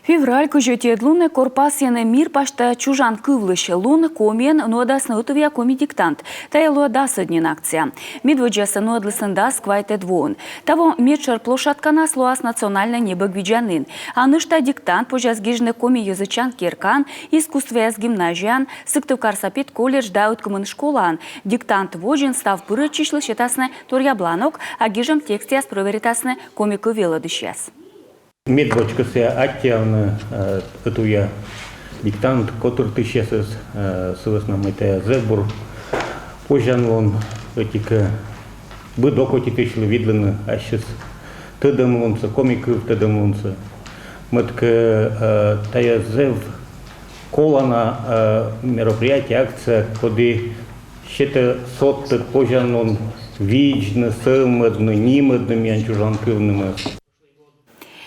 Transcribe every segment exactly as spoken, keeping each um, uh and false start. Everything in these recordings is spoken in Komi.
Февраль кызь ӧтиӧд лунӧ кор пасйӧны мир пасьта чужан кывлысь лун, Комиын нуӧдасны ӧтувъя коми диктант. Тайӧ лоӧ дасӧд нин акция. Медводдзасӧ нуӧдлісны дас квайтӧд воын. Таво медшӧр площадканас лоас национальнӧй небӧг видзанін. А нӧшта диктант позяс гижны коми йӧзӧдчан керкаын, искусствояс гимназияын, Сыктывкарса педколледж да ӧткымын школаын. Диктант водзын став пырӧдчысьлы сетасны торъя бланок, а гижӧм текстъяс прӧверитасны коми кыв велӧдысьяс. Медводз кӧсъя аттьӧавны, э, ӧтувъя диктант котыртысьясӧс, э, сы вӧсна мый тайӧ зэв бур позянлун ӧтикӧ быд окотитысьлы видлыны ассьыс тӧдӧмлунсӧ, коми кыв тӧдӧмлунсӧ. Мыйкӧ, э, тайӧ зэв колана, э, мероприятие, акция, коді сетӧ содтӧд позянлун видзны, сӧвмӧдны, нимӧдны миян чужан кывнымӧс.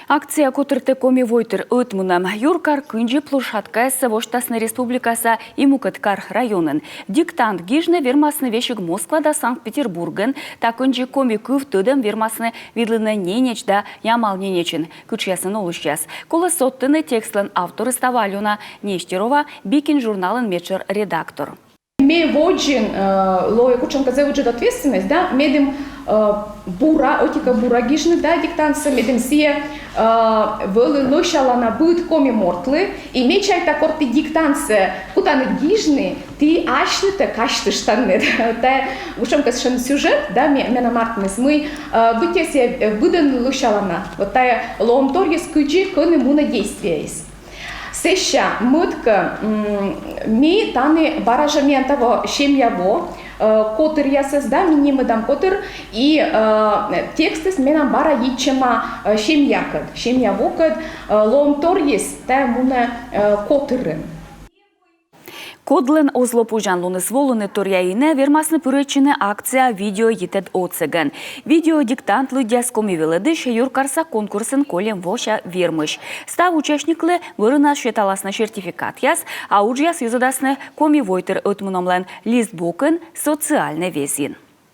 Акция котыртӧ «Коми войтыр» ӧтмунӧм. Юркар кындзи площадкаяссӧ восьтасны республикаса и мукӧд кар-районын. Диктант гижны вермасны весиг Москва да Санкт-Петербургын. Та кындзи коми кыв тӧдӧм вермасны видлыны ненеч да ямал ненечын, кытшъясын олысьяс. Колӧ содтыны, текстлӧн авторыс таво Алёна Нестерова, «Бикинь» журналын медшӧр редактор. Ме водзын, э, лои кутшӧмкӧ зэв ыджыд ответственность, да, медым, э, бура, ӧтикӧ бура гижны, да, диктантсӧ, медым сійӧ, э, вӧлі лӧсялана быд коми мортлы, и ме чайта, кор ті диктантсӧ кутанныд гижны, ті асьнытӧ казьтыштанныд. Тайӧ кутшӧмкӧ сэтшӧм сюжет, да, ме-, менам артмис, мый, э, быттьӧ сійӧ, э, быдӧн лӧсялана. Вот тайӧ лоӧмторйыс кыдзи, кӧні мунӧ действиеыс. Сэсся мыйкӧ, м, ми тані бара жӧ, миян таво семья во, э, котыръясыс, да, ми нимӧдам котыр, и, э, текстыс менам бара йитчӧма, э, семьякӧд, семья вокӧд, э, лоӧмторйыс тайӧ мунӧ, э, котырын. Кодлӧн оз ло позянлуныс волыны торъя инӧ, вермасны пырӧдчыны акцияӧ видео йитӧд отсӧгӧн. Видеодиктант лыддяс коми велӧдысь юркарса конкурсын кольӧм вося вермысь. Став участниклы вӧрынас сеталасны сертификатъяс, а уджъяс йӧзӧдасны «Коми войтыр» ӧтмунӧмлӧн листбокын социальнӧй везйын.